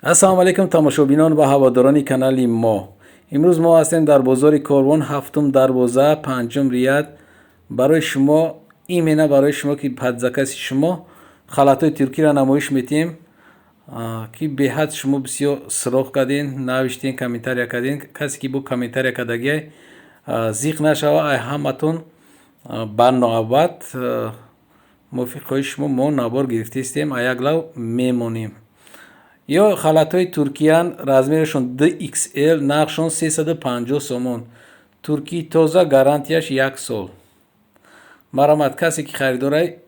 Ассалому алайкум, тамошобинон ва ҳаводорони канали мо. Имрӯз мо ҳастем дар бозори Корвон, ҳафтум дарвоза, панҷум ряд. Барои шумо, именно барои шумо, ки под заказ и шумо халатҳои туркиро намоиш метиҳем, ки беҳад шумо бисёр суроғ кардем, навиштем, комментария кардем. Касе ки бо комментария кардагиай, зиқ нашава. Ай ҳаматон ба навбат, мувофиқи хоҳиши шумо, мо навор гирифтаистем, а як лав мемонем. Ё халатҳои туркиян, размерашон 2XL, нархшон 350 сомон, туркии тоза, гарантияш як сол. Марҳамат, касе ки харидорай,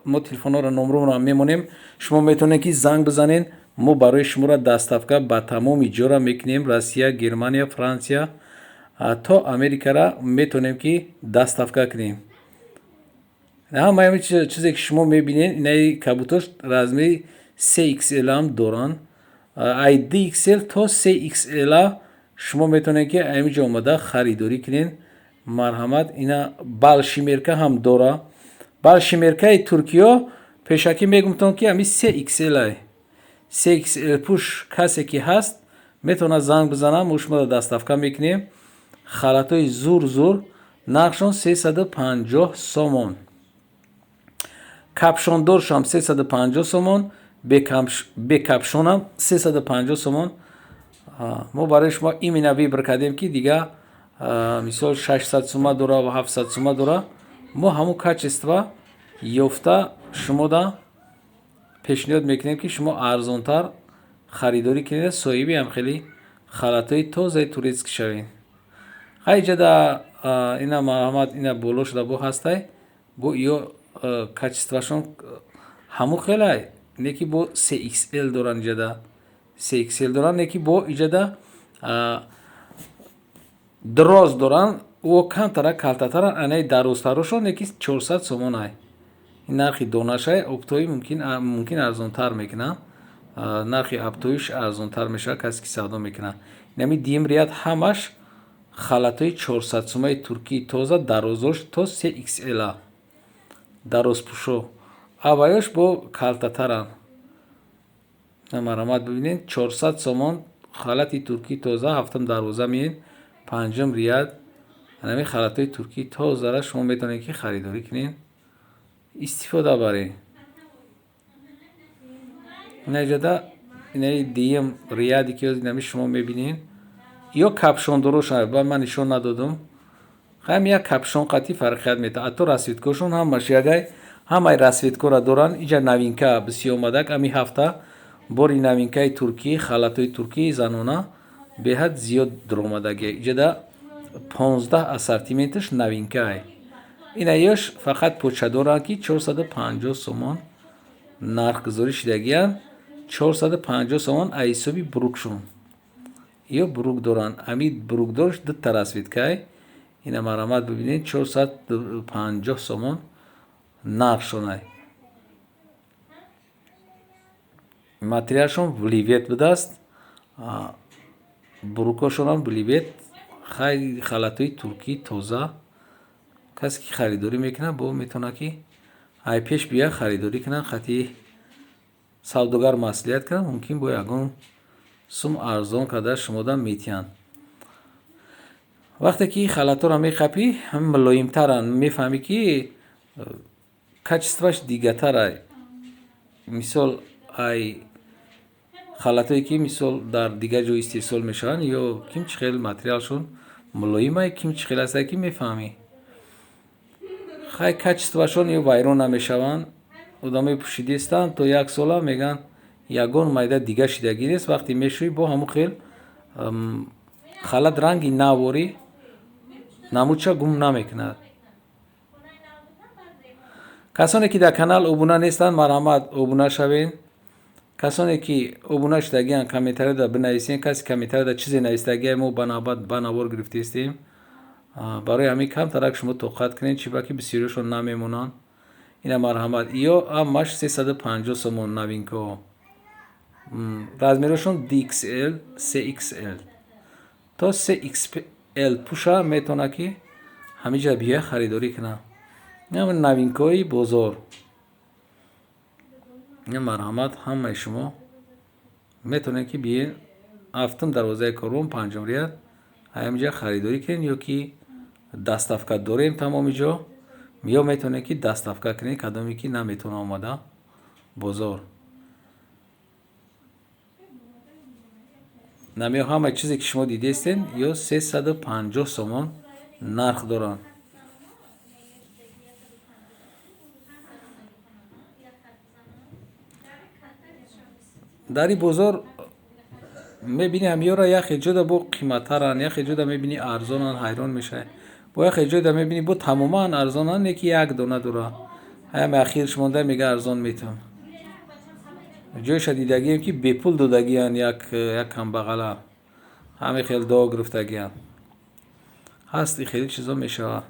мо телефонҳоро, номромонро мемонем, шумо метавонед, ки занг бизанед. Мо барои шуморо доставка ба тамоми ҷора мекунем: Россия, Германия, Франсия то Америкара метавонем, ки доставка кунем. Ҳамаи чизе ки шумо мебинед, инаи кабутош размери 3XL ҳам доранд. Ай 2XL то 3XL шумо метавонед, ки ҳамин ҷо омада харидорӣ кунед. Марҳамат, ина большой мерка ҳам дора. Большой меркаи туркиё пешакӣ мегумтон, ки ҳами 3XL ай. 3XL пӯш касе ки ҳаст, метавонад занг бизанад, мо шуморо доставка мекунем. Халатҳои зур зур, нархшон 350 сомон, капюшондоршам 350 сомон, бе капюшонам 350 сомон. Мо барои шумо именно выбор кардем, ки дига мисол 600 сума дора ва 700 сума дора. Мо ҳамун качество ёфта шумода пешниҳод мекунем, ки шумо арзонтар харидорӣ кунед, соҳиби ҳам хеле халатҳои тозаи турецкий шавед. Хай, иҷада ина, марҳамат, ина боло шуда бо ҳастай, бо ё качествашон ҳамун хелай, не ки бо 3XL доранд. Иҷада 3XL доранд, не ки бо иҷада дроз доранд, о камтара калтатаранд. Анаи дарозтарошон яки 400 сомон ай. Ин нархи донашай, оптовый мумкин арзонтар мекунад, нархи оптовыйш арзонтар мешавад, касе ки савдо мекунад. Инами дуюм ряд ҳамаш халатҳои 400 сумаи туркии тоза, дарозош то 3XL, дарозпӯшо. Авваёш бо калтатаранд. Марҳамат, бибинед, 400 сомон халати туркии тоза. Ҳафтум дарвоза меед, панҷум ряд. Ҳамин халатҳои туркии тозара шумо метавонед, ки харидорӣ кунед, истифода баред. Инаҷода инаи дуюм ряде ки инами шумо мебинед, ё капюшондорошон ба ман нишон надодум. Ҳам як капюшон қатъи фарқият метавад, ҳатто расцветкошон ҳамаш ягай, ҳамаи расцветкора доранд. Иҷа новинка бисёр омадак. Ҳамин ҳафта бори новинкаи туркӣ, халатҳои туркии занона беҳад зиёд дуромадагия. Иҷада 15 ассортименташ новинкае. Инаёш фақат поча доранд, ки 450 сомон нархгузорӣ шудагиянд, 450 сомон аз ҳисоби брюкшон. Ё брюк доранд, ҳамин брюкдорш дута расцветкай. Ина, марҳамат, бибинед, 450 сомон нархшонай. Материалшон вельвет будааст, брюкошонам вельвет. Хай, халатҳои туркии тоза, касе ки харидорӣ мекунад, бо метавонад, ки ай пеш бия, харидорӣ кунад, хати савдогар маслиҳат кунад, мумкин бо ягон сум арзон карда шумода метиҳанд. Вақте ки халатҳоро меқапӣ, мулоимтаранд, мефаҳмӣ, ки качествоаш дигатарай. Мисол, ай халатҳое ки, мисол, дар дигар ҷо истеҳсол мешаванд, ё ким чӣ хел материалшон мулоимай, ким чӣ хел астае, ки мефаҳмӣ. Хай, качествоашон ё вайрон намешаванд. Одамои пӯшидистанд то як сола, мегӯянд, ягон майда дига шидагӣ нест. Вақте мешӯӣ, бо ҳамун хел халат ранги наворӣ намудша гум намекунад. Касоне ки дар канал обуна нестанд, марҳамат, обуна шавед. Касоне ки обуна шудагианд, комментарияда бинависед. Касе комментарияда чизе навистагия, мо ба навбат ба навор гирифтаистем. Барои ҳамин камтарак шумо тоқат кунед, чӣ ба ки бисёриашон намемонанд. Ина, марҳамат, ё ҳамаш 350 сомон, новинкаҳо, размерашон 2XL, 3XL то 3XL пӯша метавонад, ки ҳамиҷа бия, харидорӣ кунад. Новинкаҳои бозор. Марҳамат, ҳамаи шумо. Метавонед, ки биен ҳафтум дарвозаи Корвон, панҷум ряд, ҳаминҷа харидорӣ кунед ё ки доставка дорем тамоми ҷо, ё метавонед, ки доставка кунед, кадоме ки наметавона омада бозор. Намё ҳама чизе, ки шумо дидестен, ё 350 сомон нарх доранд. Дар ин бозор мебинӣ, ҳамёра яхе ҷода бо қиматтаранд, яхе ҷода мебинӣ арзонанд, ҳайрон мешавӣ. Бо яхе ҷода мебинӣ, бо тамоман арзонанд, не ки як дона дора. Ҳами ахирш монда, мега, арзон метавон. Ҷойша дидагием, ки бепул додагиянд, як камбағала ҳами хел дуо гирифтагиянд. Ҳаст, и хеле чизо мешавад.